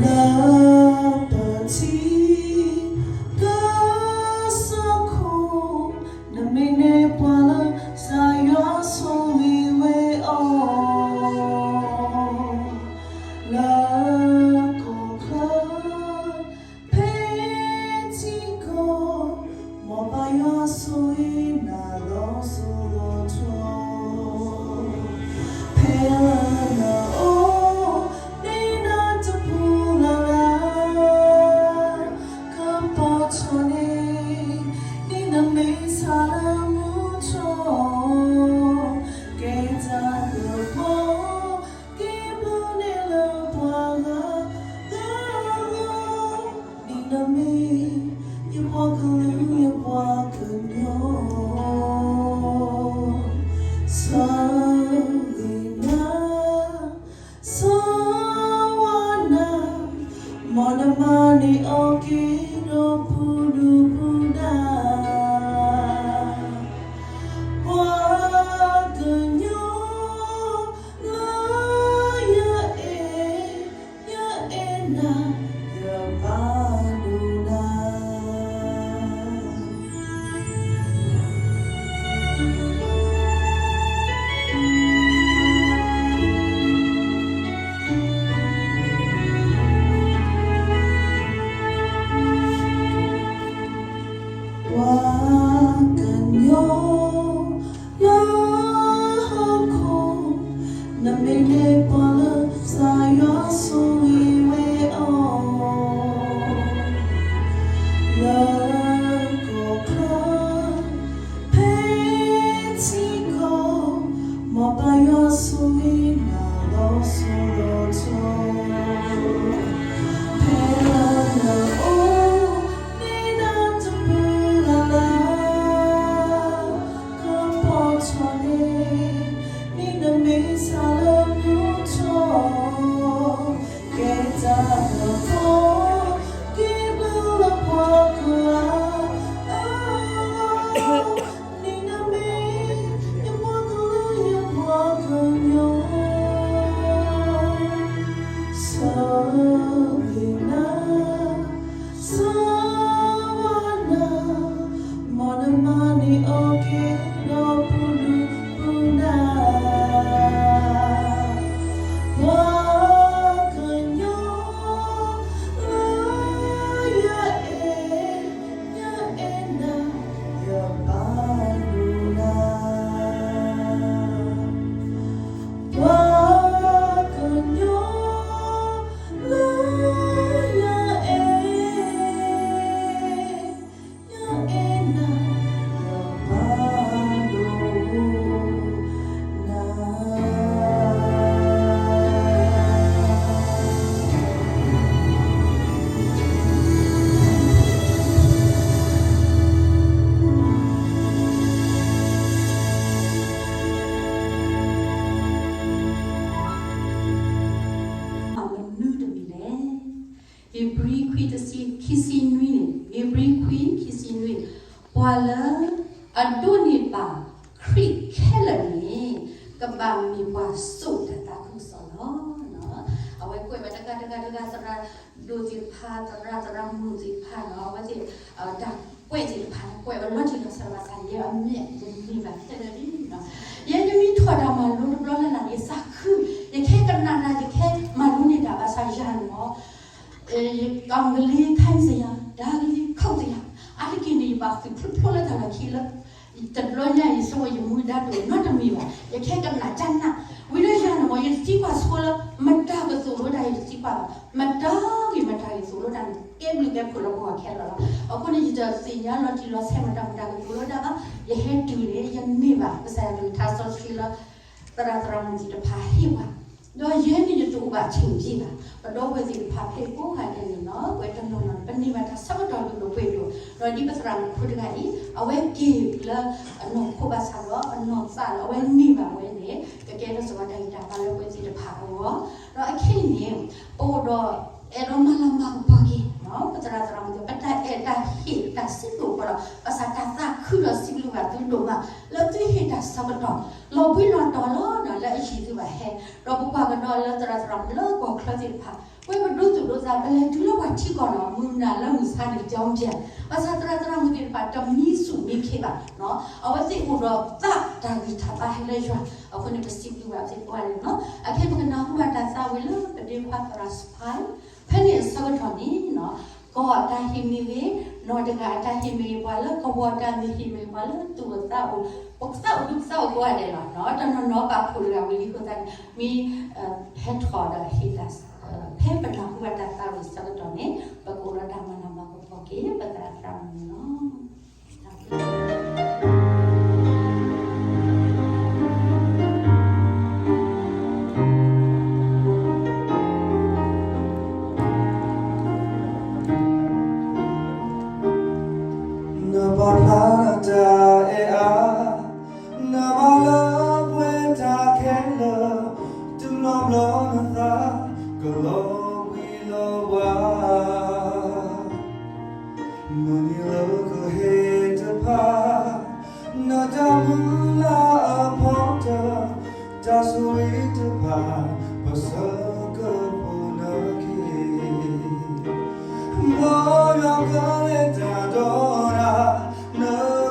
လၢပထံပကီၢ်အခိၣ်, နမ့ၢ်န့ၢ်ပှၤလၢ ကစၢ်ယွၤဆိၣ်ဂ့ၤဝဲအီၤ, လၢကီၢ်ချၢ ဖဲထံကီၢ်, မ်ပၢ်ယွၤဆိၣ်ဂ့ၤနၤလီၤစိၤလီၤထီ, ဖဲလၢနအိၣ် န့ၢ်နၤတပူၤလၢ်လၢ်, ကပီၤထီၣ်န့ၢ် န့ၢ်နမ့ၢ်ဆါလၢမူထီၣ်, ကဲတၢ်ကပီၤ က့ၤဘျုးန့ၢ်လၢပှၤဂၤဂၤအဂီၢ်, န့ၢ်နမ့ၢ် ယပှၤကလုာ်ယပှၤကညီ, ဆိၣ်ဂ့ၤနၤ ဆိၣ်ဝါနၤ, မ်နမၤန့ၢ်အီၤက့ၤဒီးပူၤဒူၣ်ပူၤဒါ, ပှၤကညီ လၢယအဲၣ် ယအဲၣ်နၤ ယပာ်ဒိၣ်နၤ. ပှၤကညီ လၢဟီၣ်ခိၣ်, နမ့ၢ်န့ၢ်ပှၤလၢ ကစၢ်ယွၤဆိၣ်ဂ့ၤဝဲအီၤ, လၢကီၢ်ချၢ ဖဲထံကီၢ်, မ်ပၢ်ယွၤဆိၣ်ဂ့ၤနၤလီၤစိၤလီၤထီ, ဖဲလၢနအိၣ် န့ၢ်နၤတပူၤလၢ်လၢ်, ကပီၤထီၣ်န့ၢ် န့ၢ်နမ့ၢ်ဆါလၢမူထီၣ်, ကဲတၢ်ကပီၤ က့ၤဘျုးလၢပှၤကလုာ်အဂီၢ်, န့ၢ်နမ့ၢ် ယပှၤကလုာ်ယပှၤကညီ, ဆိၣ်ဂ့ၤနၤ ဆိၣ်ဝါနၤ, မ်နမၤန့ၢ်အီၤက့ၤဒီးပူၤဒူၣ်ပူၤဒါ, ပှၤကညီ လၢယအဲၣ် ယအဲၣ်နၤ ယပာ်ဒိၣ်နၤ, ပှၤကညီ လၢယအဲၣ် ယအဲၣ်နၤ ယပာ်ဒိၣ်နၤ. မနုၤတမံၤလဲၣ်. ဧ့ၤဘြံၤခွံ တဆံ ခံဆံနွံန့ၣ်, ဧ့ၤဘြံၤခွံ ခံဆံနွံ, ပှၤလၢအဒိးန့ၢ်ဘၣ်ခရံာ်ခဲလၢာ်န့ၣ် ကဘၣ်မ့ၢ်ပှၤစိာ်တၢ်သးခုကစီၣ်လီၤ. အဝဲကွဲးဘၣ်တဂၤတဂၤတဂၤ သရၣ်ဒိၣ်သ့ၣ်တဖၣ် သရၣ်သရၣ်မုၣ်သ့ၣ်တဖၣ်န့ၣ် အဝဲသ့ၣ် တၢ်ကွဲးသ့ၣ်တဖၣ်န့ၣ် ကွဲးဝဲလီၤတံၢ်လီၤဆဲးဘၣ်ဆၣ် ယဲအမဲာ်တန့ၢ်ဘၣ်ခဲလၢာ်လံ. ယဲယမ့ၢ်ထီၣ်တၢ်မၤလိတဘျီလၢ်လၢ်န့ၣ် သးခု, ယခဲကနၣ်တၢ် ယခဲမၤလိန့ၢ်တၢ်ဘၣ်ဆၣ်ယၤန့ၣ်မ့ၢ် အင်္ဂလိပ် ခိုင်းစရာ, ဒါကလံၤ ခုတ်စရာ, အါတက့ၢ်န့ၣ် ယဘၣ်သုးဖျိဖျိလၢတၢ်လီၢ်ခံလၢ တဘျီညါအံၤ ဆိမိၣ်ယမူဒါဒိၣ်နီတမံၤဘၣ်, ယခဲကနၣ်တၢ်နၢ်, ဝံၤလၢယၤန့ၣ်မ့ၢ် ယတသံကွၢ်ဆိလၢ မတၤကသိၣ်လိတၢ် ယတသံကွၢ်ဘၣ်, မတၤဂ့ၤမတၤဂ့ၤသိၣ်လိတၢ်န့ၣ် ကဲဘျုးကဲဖှိၣ်လၢပဂီၢ်ခဲလၢာ်လီၤ. အဃိန့ၣ် ယတသ့ၣ်ညါလီၤတံၢ်လီၤဆဲးမတၤမတၤကသိၣ်လိတၢ်ဘၣ်, ယဟဲတုၤန့ၣ် ယန့ၢ်ဘၣ် ကစၢ်ယွၤကလုၢ်ကထါစီဆှံလၢ သရၣ်သရၣ်မုၣ်သ့ၣ်တဖၣ်ဟ့ၣ်ပှၤ, ဒီးယဲန့ၣ်ယတအိၣ်ဘၣ်ဆ့ၣ်က့ဘၣ်, ပဒီပုၢ်ဝဲၢ်သ့ၣ်တဖၣ်ဖဲကိးဂၤဒဲးန့ၣ်လီၤ, ပဝဲတနီၤနီၤန့ၣ် ပန့ၢ်ဘၣ်တၢ်ဆၢကတီၢ်ဒိၣ်ဒိၣ်ပှဲၤဒိၣ်, ဒီးဒ်ပသရၣ်မုၣ်ဖိတဂၤအံၤ အဝဲက့ၤလၢအနီၢ်ခိဘၣ်ဆၣ်ဒီး အနီၢ်သးလၢ အဝဲန့ၢ်ဘၣ်ဝဲန့ၣ် ကကဲထီၣ်စ့ၢ်ကီးတၢ်ဂံၢ်တၢ်ဘါလၢပဝဲသ့ၣ်တဖၣ်အဂီၢ်, ဒီးအခဲအံၤန့ၣ် ပအိၣ်ဒီး အဲၣ်ဒိးမၤလၤမၤကပီၤက့ၤ ပသရၣ်သရၣ်မုၣ်သ့ၣ် ပတၢ်အဲၣ်တၢ်ဟ့ၣ်တၢ်စံးဘျုးအဃိဒီး ဘၣ်ဆၣ်တၢ်သးခု ခုၣ်ဒီးစံးဘျုးဘၣ်သုဒိၣ်မး လၢသုဟ့ၣ်တၢ်ဆၢကတီၢ် လီၤဘှံးလီၤတီၤလီၤ လၢအယံၤသုဘၣ်ဟဲ, ဒီးပကွၢ်ကဒီးလၢသရၣ်သရၣ်မုၣ်လၢကီၢ်ချၢသ့ၣ်တဖၣ် ပဝဲပဒိသူၣ်ဒိသး ပလဲၤတုၤလၢပှၤထံကီၢ်နီၤ မုၢ်နၤလၢမုၢ်ဆါန့ၣ် ကၠီကဲ, ဘၣ်ဆၣ်သရၣ်သရၣ်မုၣ်သ့ၣ်တဖၣ် တမံဆူၣ်မံခ့ဘၣ်, အဝဲသ့ၣ်အိၣ်ဒီးသးတၢ်ဂံၢ်တၢ်ဘါဟဲလၢယွၤ, အဃိန့ၣ် ပစံးဘျုးဘၣ်သ့ၣ်ကိးဂၤဒဲးနီၤ, အခဲအံၤပကနၢ်ဟူဘၣ်တၢ်သးဝံၣ်လၢပဒ့ခွါသရၣ်စဖါ ဖဲန့ၣ်အဆၢကတီၢ်န့ၣ် ကီၢ်အတၢ်ဟ့ၣ်မ့ၢ်ဂ့ၤ, နီၢ်တဂၤအတၢ်ဟ့ၣ်မ့ၢ်ဂ့ၤ, ပှၤလၢကဝီၤတၢ်မ့ၢ်ဟ့ၣ်မ့ၢ်ဂ့ၤ, ပှၤလၢသူၣ်အိၣ်သးအိၣ်, ပကသးအိၣ်ဒုးကသးအိၣ်ကိးဂၤဒဲးလီၤ. တနီၤနီၤပာ်ဖှိၣ်တဂၤဝံၤလံအဃိသတးန့ၣ် မ့ၢ်ဟဲထီၣ်ဒီးဟ့ၣ်တၢ် ဖဲပနၢ်ဟူဘၣ်တၢ်သးဝံၣ်အဆၢကတီၢ်န့ၣ် ပကအိၣ်ဒီးတၢ်မၤလၤမၤကပီၤက့ၤ ပသရၣ်သရၣ်မုၣ်န့ၣ်လီၤ. နပာ်ဖျါနတၢ်အဲၣ်အါ, နမၤလၢပှဲၤတၢ်ခဲလၢာ်, တဘျီဘျီနသး ကလီၤဘှံးလီၤဘှါ မုၢ်နံၤလၢကဟဲတဖၣ်, နတၢ်မုၢ်လၢ်အဖီတၢၢ်, တၢ်ဆိၣ်ဂ့ၤတဖၣ် ပဆၢကပူၤနခံ, မ်ယွၤကလဲၤတၢ်ဒီးနၤ, န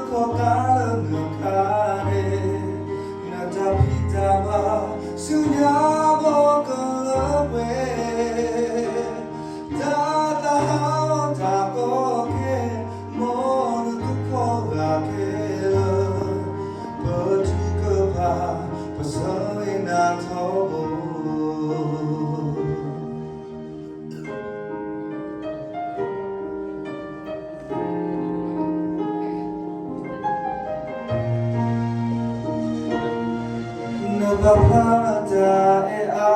ခီၣ်ကါလၢနခါန့ၣ်, နတၢ်ဖံးတၢ်မၤ ဆူညါဘီကလၢပှဲၤ တၢ်သးဟးဂီၤတၢ်ကီခဲ, မ်နကခီဂာ်ခဲလၢာ်, ပထုကဖၣ် ပဆၢဂ့ၤနၤထီဘိ နပာ်ဖျါနတၢ်အဲၣ်အါ,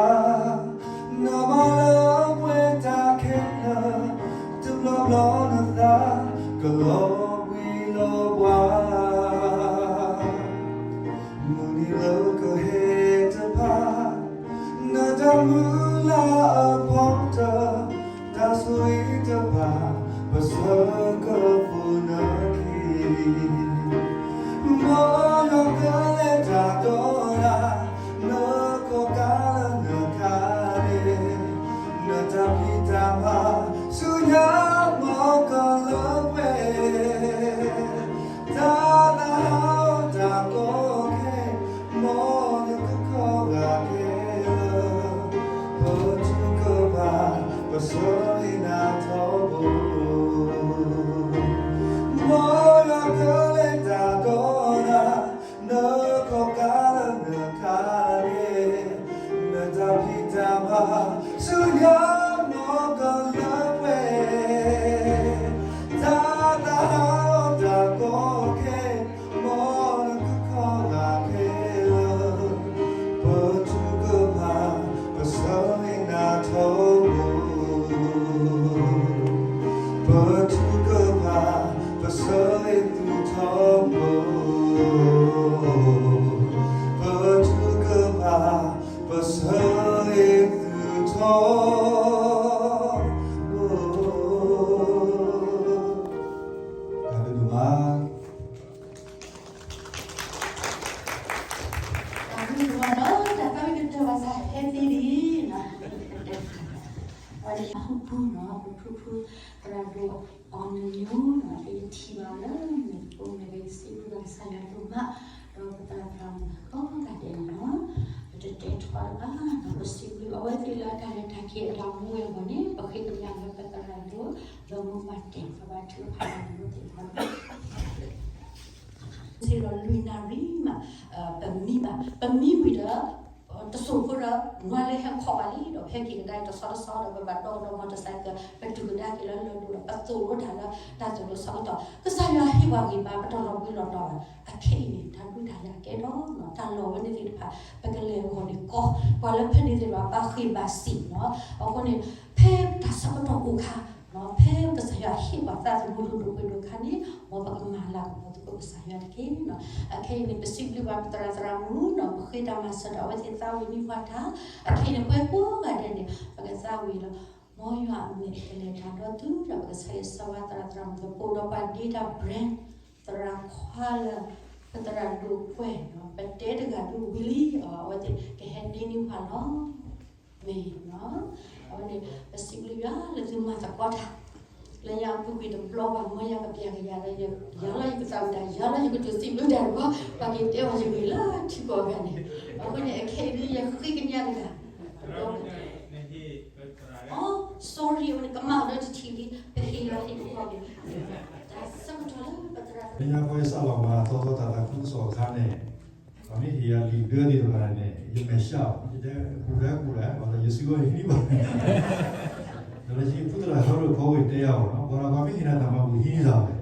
နမၤလၢပှဲၤတၢ်ခဲလၢာ်, တဘျီဘျီနသး ကလီၤဘှံးလီၤဘှါ မုၢ်နံၤလၢကဟဲတဖၣ်, နတၢ်မုၢ်လၢ်အဖီတၢၢ်, တၢ်ဆိၣ်ဂ့ၤတဖၣ် ပဆၢကပူၤနခံ, မ်ယွၤကလဲၤတၢ်ဒီးနၤ, နခီၣ်ကါလၢနခါန့ၣ်, နတၢ်ဖံးတၢ်မၤ ဆူညါဘီကလၢပှဲၤ တၢ်သးဟးဂီၤတၢ်ကီခဲ, မ်နကခီဂာ်ခဲလၢာ်, ပထုကဖၣ် ပဆၢဂ့ၤနၤထီဘိ, မ်ယွၤကလဲၤတၢ်ဒီးနၤ, နခီၣ်ကါလၢနခါန့ၣ်, နတၢ်ဖံးတၢ်မၤ ဆူညါဘီကလၢပှဲၤ တၢ်သးဟးဂီၤတၢ်ကီခဲ, မ်နကခီဂာ်ခဲလၢာ်, ပထုကဖၣ် ပဆၢဂ့ၤနၤထီဘိ, ပထုကဖၣ် ပဆၢဂ့ၤသုထီဘိ, ပထုကဖၣ် ပဆၢဂ့ၤသုထီဘိ, တၢ်ဘျုးဒိၣ်မး တၢ်ဘျုးဒိၣ်မးနီၤ, တၢ်သးဝံၣ်ကတၢၢ်ဘၣ်ဆၣ်ဟဲသ့ဒံးနီၤ, အဝဲန့ၣ်အဟူပူၤနီၤ, ပဖုဖု သရၣ်ဒိၣ်အီနၢညိနီၤ, ယထံၣ်ဘၣ်လၢမ့ၢ်ပိၢ်မ့ၢ်ဂ့ၤ စံးဘျုးဘၣ်ကစၢ်ယွၤဒိၣ်မး, ဒီးပသရၣ်သရၣ်မုၣ်ကိးဂၤဒဲးနီၤ, ပတတဲထီတဘၣ်နီၤ, ပစံးဘျုးအဝဲသ့ၣ်လၢအတၢ်လဲၤတၢ်က့ၤအတၢ်မူဝဲအဂီၢ်န့ၣ် ပဃ့ကညးလၢပသရၣ်ဒိၣ် ဒီးမိၢ်ပၢ်တဲာ် ပဘါထုကဖၣ်လၢမူသ့ၣ်တဖၣ် စ့ၢ်ကီးလွံၢ်နၣ်ရံၣ်မး, ပမံဘၣ်, ပမံဝံၤဒီး တစိၢ်ဖိဒီး နွါလၢဟဲခီၣ်ဘၣ်လံဒီး ဟဲက့ၤကဒါတဆီတဆီဒီး ပဘၣ်ဒီကဒီး motorcycle ပတုၤကဒါက့ၤလၢလၢၢ်ဒိၣ်ဒီး ပသိၣ်လိတၢ်လၢတၢ်သိၣ်လိဆၢကတီၢ် ကစၢ်ယွၤဟ့ၣ်ပှၤဂံၢ်ဘါ ပတလီၤဘှံးလီၤတီၤဘၣ်. အခဲအံၤန့ၣ် တၢ်ဒုးတၢ်ယၤကဲဒီး တၢ်လီၢ်ဝဲန့ၣ်သ့ၣ်တဖၣ် ပကလဲၤဂီၤန့ၣ်ကီ ပှၤလၢဖဲန့ၣ်သ့ၣ်တဖၣ် ဘၣ်ဃ့ၢ်ဘၣ်စံၣ်နီၤ. အဃိန့ၣ် ဖဲတၢ်ဆၢကတီၢ်အိၣ်ခါ ဖဲကစၢ်ယွၤဟ့ၣ်ပှၤသးသမူဒိၣ်ဒိၣ်ပှ့ၤဒိၣ်ခါန့ၣ် မ်ပကမၤလၤကပီၤသကိးကစၢ်ယွၤတက့ၢ်နီၤ. အခဲအံၤန့ၣ် ပစံးဘျုးဘၣ်ပသရၣ်သရၣ်မုၣ်နီၤ, ပဃ့တၢ်မၤစၢၤဒီးအဝဲသ့ၣ်သးဝံၣ်န့ၢ်ပှၤတၢ်, အခဲအံၤန့ၣ် ပဝဲကိးဂၤဒဲးန့ၣ် ပကသးဝံၣ်လီၤ. မ်ယွၤအမဲာ်ကလဲၤတၢ်ဒီးသုဒီး ပကဆၢဂ့ၤဆၢဝါသရၣ်သရၣ်မုၣ် ပအိၣ်ဒီးပှၤဒ့တၢ် brand သရၣ်ခွါလၢ ပသရၣ်ဒိၣ်ကွဲၢ်နီၤ ပတဲတဂၤဒိၣ်ဝံၤလံ အဝဲသ့ၣ်ကဟဲဒ့န့ၢ်ပှၤလီၤ. မ့ၢ်နီၤ အဝဲန့ၣ် ပစံးဘျုးယွၤလၢသုမၤသကိးတၢ် လၢညါအပူၤကွံာ်တဘျီဘၣ် မၢယၤကပျၢ်ကယၤလၢ ယၤလီၤယကသးဝံၣ်တၢ် ယၤလီၤယကတိၤစံးဘျုးတၢ်တဘျီ ပှၤက့ၤတဲဝဲယဂ့ၤလၢထံကီၢ်ဂၤန့ၣ် အဃိန့ၣ် အခဲအံၤဒ်ယဃ့ကညးတဂၤ အ sorry အဝဲန့ၣ် ကမၣ်ဒီးတထံၣ်လံ ပဟ့ၣ်လီၤဟ့ၣ်ကပီၤက့ၤ တၢ်ဆၢကတီၢ်လၢပသရၣ် လၢညါပှၤစးလီၤမၤအသီသီတၢ်သးခုကစီၣ်အခါန့ၣ် ပှၤမ့ၢ်ဟ့ၣ်ယၤလံာ်ဒၢသ့ၣ်တဖၣ်န့ၣ် ယမဲာ်ဆှးအီၤ ယတဲ ကူၣ်ဒၢကူၣ်ဒၢ ဘၣ်ဒီးယစုဝဲယဟံးဘၣ် ဒီးလၢယဖုသရၣ်ဟီရိၣ်ဖီဝ့ၢ်တဲယၤအီၤနီၤ ပှၤဒီးပှၤမ့ၢ်ဟ့ၣ်နၤတၢ်မၤဘူၣ်ဟံးန့ၢ်သးဝဲ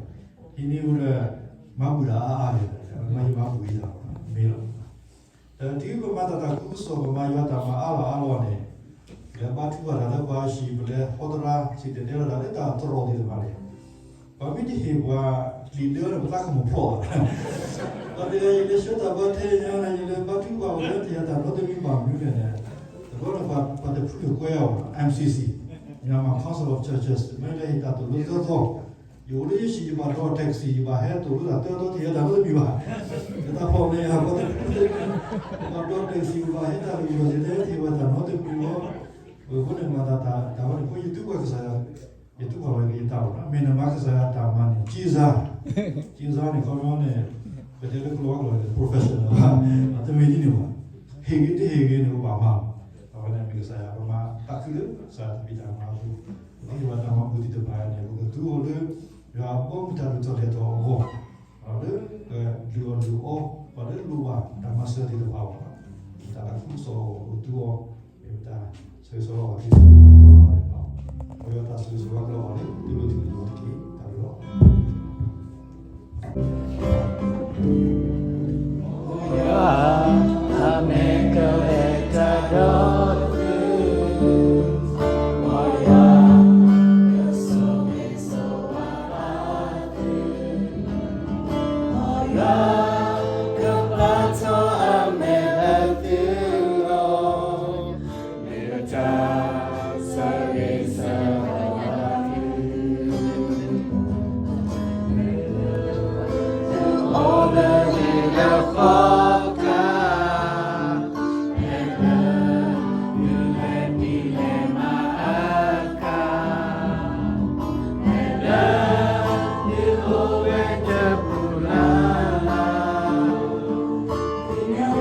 ဟံးန့ၢ်ဝဲဒီး မၤဘူၣ်တၢ်အါအါန့ၣ် မ့ၢ်ယမၤဘူၣ်ယသး မ့ၢ်လီၤ ဒီးတုၤပမၤတၢ်သးခုကစီၣ် ပမၤယွၤတၢ်မၤအါလီၤအါလီၤန့ၣ် ပလဲၤဘါထုကဖၣ်တၢ်လၢပှၤအဟံၣ် ပလဲၤဟီသရၣ် စံၣ်တဲၤတဲလီၤတၢ်လၢတၢ်သရိာ်သ့ၣ်တဖၣ်န့ၣ် ပှၤမ့ၢ်တဟ့ၣ်ပှၤလံာ်ဒၢန့ၣ် ပသးကမူၤဖျိးဘၣ် ဒီးတဂၤ ယလဲၤဆှၢတၢ်ဘၣ်ထဲညါန့ၣ် ယလဲၤဘါထုကဖၣ်ဝဲလၢတၢ်ယၤတၢ်နီတမံၤဘၣ်မနုၤလဲၣ်န့ၣ် တဘျီန့ၣ် ပှၤတဖုန့ၣ်ကွဲးအီၤ M C C Myanmar Council of Churches မ့ၢ်လၢဟ့ၣ်တၢ်သိၣ်လိသၢသီ ယအိၣ်လၢယဟံၣ် ယဘၣ်ဒိး taxi ယဘၣ်ဟဲသိၣ်လိတၢ်သၢသီ တၢ်ယၤတၢ်နီတမံၤဘၣ် ယတၢ်ဖီၣ်န့ၣ် ပှၤတဖုန့ၣ် ယဘၣ်ဒိး taxi ယဘၣ်ဟဲတၢ်လၢယဘၣ် ယတဟဲထီၣ်တၢ်နီတမံၤလီၤ အဃိန့ၣ် မၤတၢ်တၢ်ဝဲန့ၣ် ဖိယသူကွၢ်ကစၢ်ယွၤ ယသူကွၢ်ဝဲက့ၤယတၢ်အိၣ်နီၤ မ့ၢ်နမၤကစၢ်ယွၤတၢ်မၤန့ၣ် ကံစါ ကံစါန့ၣ် ခီဖျိန့ၣ် ပတဲလၢကလီကလီန့ၣ် professional ဘၣ် အတမ့ၢ်ဒ်န့ၣ်ဘၣ် ဟ့ၣ်ဂ့ၤတဟ့ၣ်ဂ့ၤန့ၣ် အိၣ်ဘၣ်မၤလီၤ အဝဲန့ၣ်မ့ၢ်ကစၢ်ယွၤ ပမၤသးခုလၢကစၢ်ယွၤတၢ်ဘံၣ်တၢ်မၤအပူၤ ပကဟ့ၣ်ဘၣ်တၢ်မၤဘူၣ်သ့ၣ်တဖၣ်န့ၣ် ပကသူအီၤလၢ ယွၤအဘီအမုၢ်တၢ်ဒိၣ်ထီၣ်လဲၢ်ထီၣ်အဂီၢ် လၢကလုၢ်အီၣ်လုၢ်အီ ပှၤလၢလိၣ်ဘၣ်တၢ်မၤစၢၤသ့ၣ်တဖၣ်အဂီၢ် တၢ်သးခုကစီၣ်အဂီၢ် ပကသူအီၤ မ့ၢ်ပတၢ်ဆၢဂ့ၤဆၢဝါဘၣ်သ့ၣ်တဖၣ်န့ၣ်လီၤ ပဝဲဒၣ်တၢ်ဆၢဂ့ၤဆၢဝါကလီၤဘၣ်လၢ တုၤလၢတုၤလၢတက့ၢ် တၢ်ဘျုးလီၤ ယွၤ အမ့ၢ်ကလဲၤတၢ်ဒီးသု, မ်ယွၤ ကဆိၣ်ဂ့ၤဆိၣ်ဝါဘၣ်သု, မ်ယွၤကပာ်ထီၣ်အမဲာ်လၢသုလီၤ. မ့ၢ်တၢ်ဆၢဂ့ၤဆၢဝါဘၣ်သု, အိၣ်လၢဟံၣ်လၢဃီခါ, ဖဲလၢသုလဲၤဒ်လဲၣ်မၤအါကါ, ဖဲလၢသုအိၣ်ဝဲတပူၤလၢ်လၢ်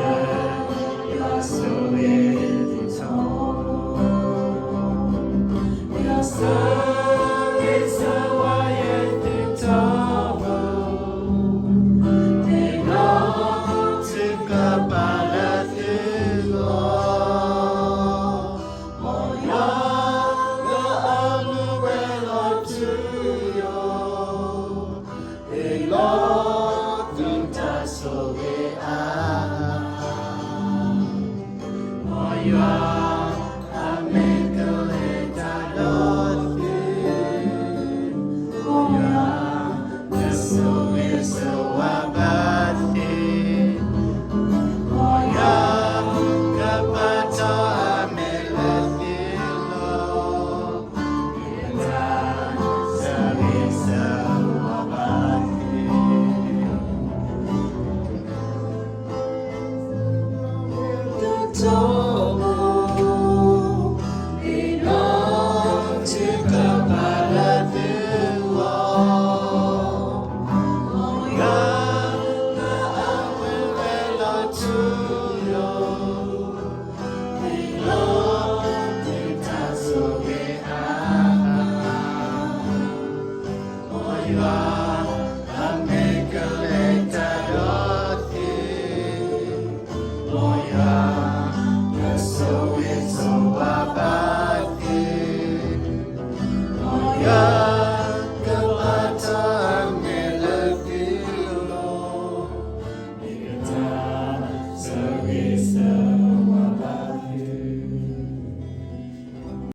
ယွၤဆိၣ်ဂ့ၤသုထီဘိ, ယွၤဆိၣ်ဂ့ၤဆိၣ်ဝါယဲသုထီဘိ, မ့ၢ်လီၤသုကပာ်လၢသုဂီၢ်, မ်ယွၤအမူဝဲလီၤထူယိာ် မ့ၢ်လီၤသုတၢ်ဆိၣ်ဂ့ၤအါ, မ်ယွၤ အမ့ၢ်ကလဲၤတၢ်ဒီးသု, မ်ယွၤ ကဆိၣ်ဂ့ၤဆိၣ်ဝါဘၣ်သု, မ်ယွၤ ကပာ်ထီၣ်အမဲာ်လၢသုလီၤ. မ်ယွၤ အမ့ၢ်ကလဲၤတၢ်ဒီးသု, မ်ယွၤ ကဆိၣ်ဂ့ၤဆိၣ်ဝါ